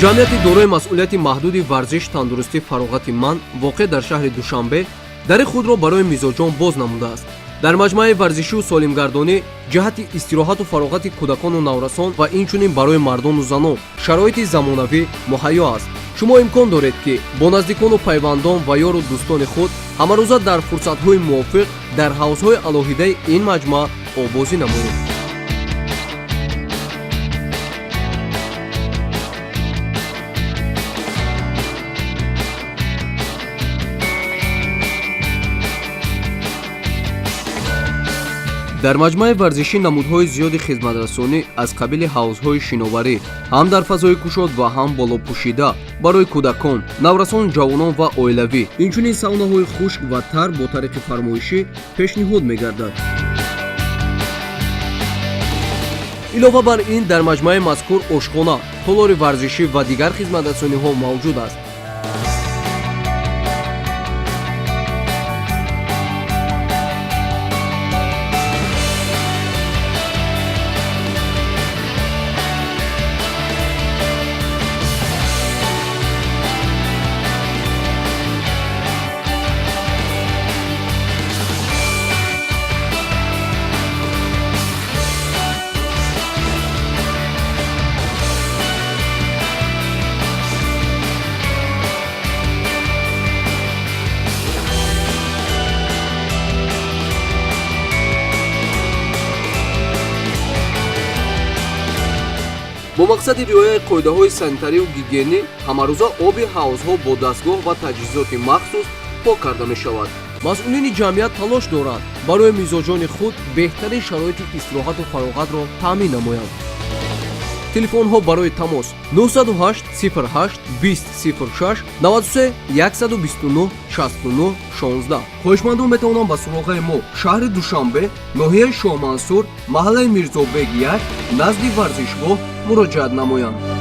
Ҷамъияти дорои масъулияти маҳдуди «Варзиш, тандурустӣ, фароғати ман» воқеъ дар шаҳри Душанбе дари худро барои мизоҷон боз намудааст. Дар маҷмӯаи варзишию солимгардонӣ ҷиҳати истироҳату фароғати кӯдакону наврасон ва инчунин барои мардону занон шароити замонавӣ муҳайё аст. Шумо имкон доред, ки бо наздикону пайвандон ва ёру дӯстони худ ҳамарӯза дар фурсатҳои мувофиқ дар ҳавзҳои алоҳидаи ин маҷмӯа обозӣ намоед. Дар маҷмӯаи варзишӣ намудҳои зиёди хизматрасонӣ аз қабили ҳавзҳои шиноварӣ ҳам дар фазои кушод ва ҳам болопӯшида барои кӯдакон, наврасон, ҷавонон ва оилавӣ, инчунин саунаҳои хушк ва тар бо тариқи фармоишӣ пешниҳод мегардад. Илова бар ин, дар маҷмӯаи мазкур ошхона, толори варзишӣ ва дигар хизматрасониҳо мавҷуд аст. Бо мақсади риояи қоидаҳои санитарию гигиенӣ ҳамарӯза оби ҳавзҳо бо дастгоҳ ва таҷҳизоти махсус пок карда мешавад. Масъулини ҷамъият талош доранд барои мизоҷони худ беҳтарин шароити истироҳату фароғатро таъмин намоянд. Телефонҳо барои тамос: 908 08 20 06, 93 129 69 16. Хоҳишмандон метавонанд ба суроғаи мо: шаҳри Душанбе, ноҳияи Шоҳмансур, маҳаллаи Мирзобек 1, назди варзишгоҳ муроҷиат намоянд.